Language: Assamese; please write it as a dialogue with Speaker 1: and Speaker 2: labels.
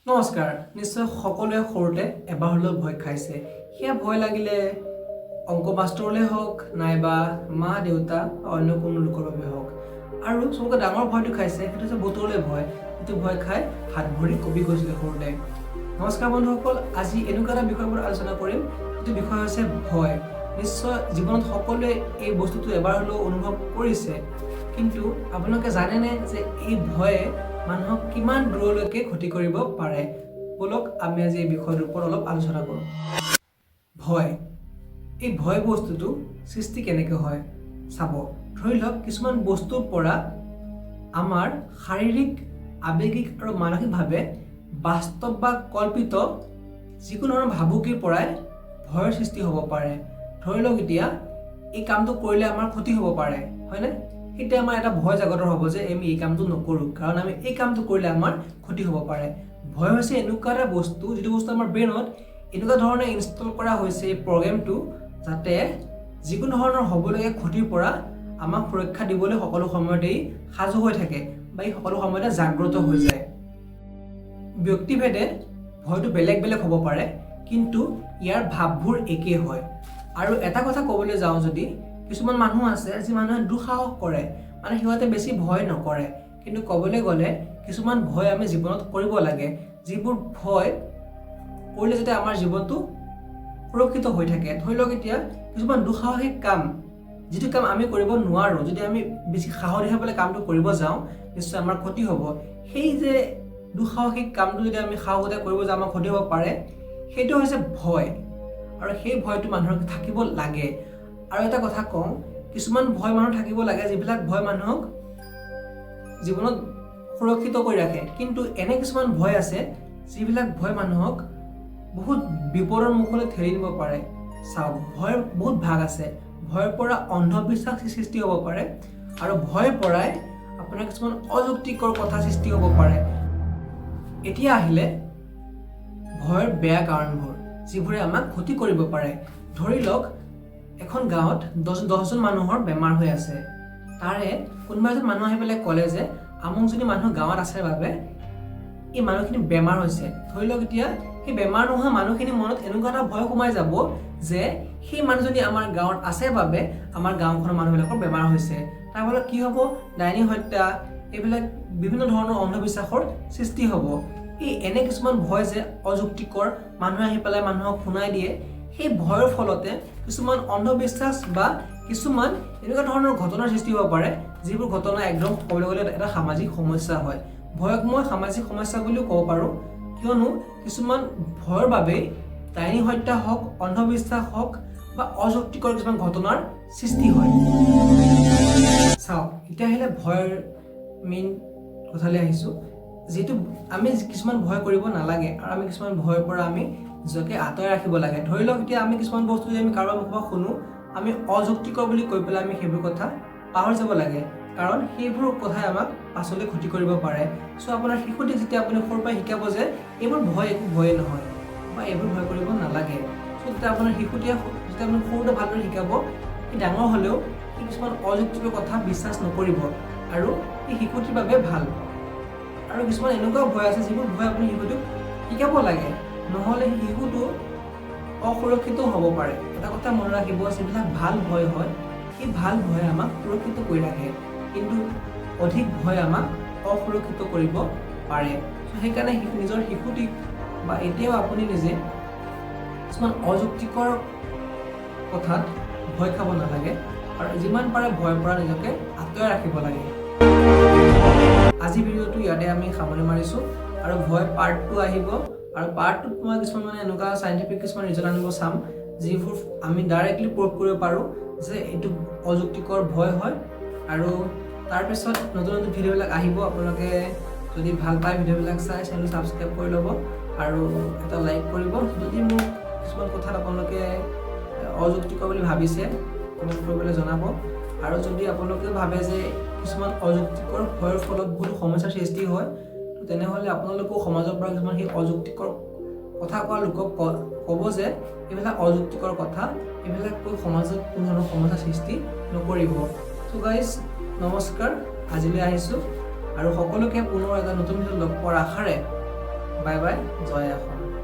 Speaker 1: নমস্কাৰ। নিশ্চয় সকলোৱে সৰুতে এবাৰ হ'লেও ভয় খাইছে। সেয়া ভয় লাগিলে অংক মাষ্টৰলৈ হওক, নাইবা মা দেউতা বা অন্য কোনো লোকৰ বাবে হওক। আৰু চবতকৈ ডাঙৰ ভয়টো খাইছে, সেইটো হৈছে ভূতলৈ ভয়, যিটো ভয় খাই হাত ভৰি কঁপি গৈছিলে সৰুতে। নমস্কাৰ বন্ধুসকল, আজি এনেকুৱা এটা বিষয়ৰ ওপৰত আলোচনা কৰিম, যিটো বিষয় হৈছে ভয়। নিশ্চয় জীৱনত সকলোৱে এই বস্তুটো এবাৰ হ'লেও অনুভৱ কৰিছে। কিন্তু আপোনালোকে জানেনে যে এই ভয়ে মানুহক কিমান দূৰলৈকে ক্ষতি কৰিব পাৰে? ব'লক, আমি আজি এই বিষয়টোৰ ওপৰত অলপ আলোচনা কৰোঁ। ভয়, এই ভয় বস্তুটো সৃষ্টি কেনেকৈ হয় চাব। ধৰি লওক, কিছুমান বস্তুৰ পৰা আমাৰ শাৰীৰিক, আৱেগিক আৰু মানসিকভাৱে বাস্তৱ বা কল্পিত যিকোনো ধৰণৰ ভাবুকিৰ পৰাই ভয়ৰ সৃষ্টি হ'ব পাৰে। ধৰি লওক, এতিয়া এই কামটো কৰিলে আমাৰ ক্ষতি হ'ব পাৰে, হয়নে? তেতিয়া আমাৰ এটা ভয় জাগত হ'ব যে আমি এই কামটো নকৰোঁ, কাৰণ আমি এই কামটো কৰিলে আমাৰ ক্ষতি হ'ব পাৰে। ভয় হৈছে এনেকুৱা এটা বস্তু, যিটো বস্তু আমাৰ ব্ৰেইনত এনেকুৱা ধৰণে ইনষ্টল কৰা হৈছে এই প্ৰগ্ৰেমটো, যাতে যিকোনো ধৰণৰ হ'বলগীয়া ক্ষতিৰ পৰা আমাক সুৰক্ষা দিবলৈ সকলো সময়তেই সাজু হৈ থাকে বা এই সকলো সময়তে জাগ্ৰত হৈ যায়। ব্যক্তিভেদে ভয়টো বেলেগ বেলেগ হ'ব পাৰে, কিন্তু ইয়াৰ ভাৱবোৰ একেই হয়। আৰু এটা কথা ক'বলৈ যাওঁ যদি, কিছুমান মানুহ আছে যি মানুহে দুঃসাহস কৰে, মানে সিহঁতে বেছি ভয় নকৰে। কিন্তু ক'বলৈ গ'লে কিছুমান ভয় আমি জীৱনত কৰিব লাগে, যিবোৰ ভয় কৰিলে যাতে আমাৰ জীৱনটো সুৰক্ষিত হৈ থাকে। ধৰি লওক, এতিয়া কিছুমান দুঃসাহসিক কাম, যিটো কাম আমি কৰিব নোৱাৰোঁ, যদি আমি বেছি সাহস দেখাই পেলাই কামটো কৰিব যাওঁ, নিশ্চয় আমাৰ ক্ষতি হ'ব। সেই যে দুঃসাহসিক কামটো যদি আমি সাহসতে কৰিব যাওঁ, আমাৰ ক্ষতি হ'ব পাৰে, সেইটো হৈছে ভয়। আৰু সেই ভয়টো মানুহৰ থাকিব লাগে। আৰু এটা কথা কওঁ, কিছুমান ভয় মানুহ থাকিব লাগে, যিবিলাক ভয় মানুহক জীৱনত সুৰক্ষিত কৰি ৰাখে। কিন্তু এনে কিছুমান ভয় আছে, যিবিলাক ভয় মানুহক বহুত বিপদৰ মুখলৈ ঠেলি নিব পাৰে। চাওক, ভয়ৰ বহুত ভাগ আছে। ভয়ৰ পৰা অন্ধবিশ্বাস সৃষ্টি হ'ব পাৰে আৰু ভয়ৰ পৰাই আপোনাৰ কিছুমান অযুক্তিকৰ কথা সৃষ্টি হ'ব পাৰে। এতিয়া আহিলে ভয়ৰ বেয়া কাৰণবোৰ, যিবোৰে আমাক ক্ষতি কৰিব পাৰে। ধৰি লওক, এখন গাঁৱত 10জন মানুহৰ বেমাৰ হৈ আছে। তাৰে কোনোবা এজন মানুহ আহি পেলাই ক'লে যে আমুকজনী মানুহ গাঁৱত আছে বাবে এই মানুহখিনি বেমাৰ হৈছে। ধৰি লওক, এতিয়া সেই বেমাৰ নোহোৱা মানুহখিনিৰ মনত এনেকুৱা এটা ভয় সোমাই যাব যে সেই মানুহজনী আমাৰ গাঁৱত আছে বাবে আমাৰ গাঁওখনৰ মানুহবিলাকৰ বেমাৰ হৈছে। তাৰ ফলত কি হ'ব? ডাইনী হত্যা, এইবিলাক বিভিন্ন ধৰণৰ অন্ধবিশ্বাসৰ সৃষ্টি হ'ব। এই এনে কিছুমান ভয় যে অযুক্তিকৰ, মানুহে আহি পেলাই মানুহক শুনাই দিয়ে, সেই ভয়ৰ ফলতে কিছুমান অন্ধবিশ্বাস বা কিছুমান এনেকুৱা ধৰণৰ ঘটনাৰ সৃষ্টি হ'ব পাৰে, যিবোৰ ঘটনা একদম ক'বলৈ গ'লে এটা সামাজিক সমস্যা হয়। ভয়ক মই সামাজিক সমস্যা বুলিও ক'ব পাৰোঁ, কিয়নো কিছুমান ভয়ৰ বাবেই ডাইনী হত্যা হওক, অন্ধবিশ্বাস হওক বা অযুক্তিকৰ কিছুমান ঘটনাৰ সৃষ্টি হয়। চাওক, এতিয়া আহিলে ভয়ৰ মেইন কথালৈ আহিছোঁ, যিহেতু আমি কিছুমান ভয় কৰিব নালাগে আৰু আমি কিছুমান ভয়ৰ পৰা আমি নিজকে আঁতৰাই ৰাখিব লাগে। ধৰি লওক, এতিয়া আমি কিছুমান বস্তু যদি আমি কাৰোবাৰ মুখৰ পৰা শুনো, আমি অযুক্তিকৰ বুলি কৈ পেলাই আমি সেইবোৰ কথা পাহৰি যাব লাগে, কাৰণ সেইবোৰ কথাই আমাক পাছলৈ ক্ষতি কৰিব পাৰে। চ' আপোনাৰ শিশুটিক যেতিয়া আপুনি সৰুৰ পৰাই শিকাব যে এইবোৰ ভয় একো ভয়ে নহয় বা এইবোৰ ভয় কৰিব নালাগে, চ' তেতিয়া আপোনাৰ শিশুটিয়ে, যেতিয়া আপুনি সৰুতে ভালদৰে শিকাব, সি ডাঙৰ হ'লেও সি কিছুমান অযুক্তিকৰ কথা বিশ্বাস নকৰিব আৰু সেই শিশুটিৰ বাবে ভাল। আৰু কিছুমান এনেকুৱা ভয় আছে, যিবোৰ ভয় আপুনি শিশুটোক শিকাব লাগে, নহ'লে সেই শিশুটো অসুৰক্ষিতও হ'ব পাৰে। এটা কথা মনত ৰাখিব, যিবিলাক ভাল ভয় হয়, সেই ভাল ভয়ে আমাক সুৰক্ষিত কৰি ৰাখে, কিন্তু অধিক ভয় আমাক অসুৰক্ষিত কৰিব পাৰে। চ' সেইকাৰণে নিজৰ শিশুটিক বা এতিয়াও আপুনি নিজে কিছুমান অযুক্তিকৰ কথাত ভয় খাব নালাগে আৰু যিমান পাৰে ভয়ৰ পৰা নিজকে আঁতৰাই ৰাখিব লাগে। আজি ভিডিঅ'টো ইয়াতে আমি সামৰণি মাৰিছোঁ আৰু ভয় পাৰ্ট 2 আহিব। আৰু পাৰ্ট 2ত মই কিছুমান মানে এনেকুৱা চাইণ্টিফিক কিছুমান ৰিজন আনিব চাম, যিবোৰ আমি ডাইৰেক্টলি প্ৰুভ কৰিব পাৰোঁ যে এইটো অযুক্তিকৰ ভয় হয়। আৰু তাৰপিছত নতুন নতুন ভিডিঅ'বিলাক আহিব। আপোনালোকে যদি ভাল পায় ভিডিঅ'বিলাক চাই, চেনেলটো ছাবস্ক্ৰাইব কৰি ল'ব আৰু এটা লাইক কৰিব। যদি মোক কিছুমান কথাত আপোনালোকে অযুক্তিকৰ বুলি ভাবিছে, কমেণ্ট কৰিবলৈ জনাব। আৰু যদি আপোনালোকে ভাবে যে কিছুমান অযুক্তিকৰ ভয়ৰ ফলত বহুত সমস্যাৰ সৃষ্টি হয়, তো তেনেহ'লে আপোনালোকেও সমাজৰ পৰা কিছুমান সেই অযুক্তিকৰ কথা কোৱা লোকক ক'ব যে এইবিলাক অযুক্তিকৰ কথা, এইবিলাক কৈ সমাজত কোনো ধৰণৰ সমস্যাৰ সৃষ্টি নকৰিব। চ' গাইজ, নমস্কাৰ, আজিলৈ আহিছোঁ আৰু সকলোকে পুনৰ এটা নতুন ভিডিঅ'ত লগ পোৱাৰ আশাৰে। বাই বাই, জয় অসম।